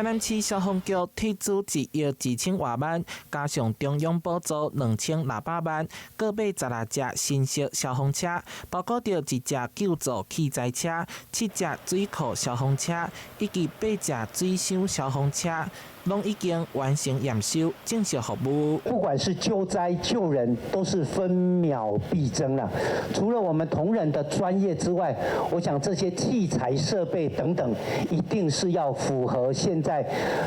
台南市消防局提資1億2千外萬，加上中央補助2600萬，閣買16隻新式消防車，包括著一隻救助器材車、七隻水庫消防車以及八隻水箱消防車，攏已經完成驗收，正式服務。不管是救災救人，都是分秒必爭啦。除了我們同仁的專業之外，我想這些器材設備等等，一定是要符合現在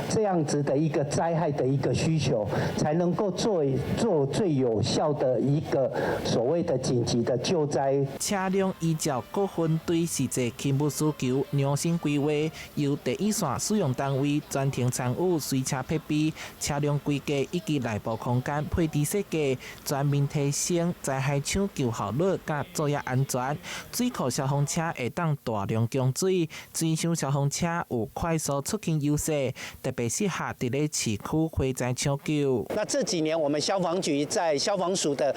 這樣子的一個災害的一個需求，才能夠做最有效的一個所謂的緊急的救災。車輛依照各分隊實際勤務需求量身規劃，由第一線使用單位全程參與隨車配備，車輛規格以及內部空間配置設計，全面提升災害搶救效率佮作業安全。水庫消防車會當大量供水，水箱消防車有快速出勤優勢，特別適合佇咧市區火災搶救。那這幾年，我們消防局在消防署的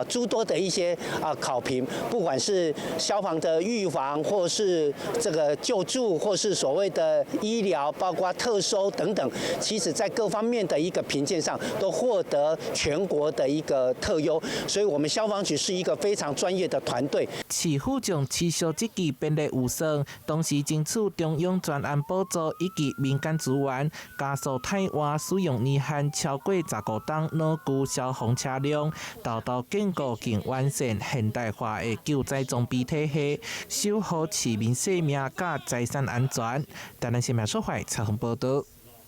諸多的一些考評，不管是消防的預防，或是這個救助，或是所謂的醫療，包括特搜等等，其實在各方面的一個評鑑上，都獲得全國的一個特優。所以，我們消防局是一個非常專業的團隊。市府將持續積極編列預算，同時爭取中央專案補助以及民間資源，加速汰換使用年限超過15冬老舊消防車輛，沓沓建構更完善現代化的救災裝備體系，守護市民生命佮財產安全。台南新聞蘇懷採訪報導。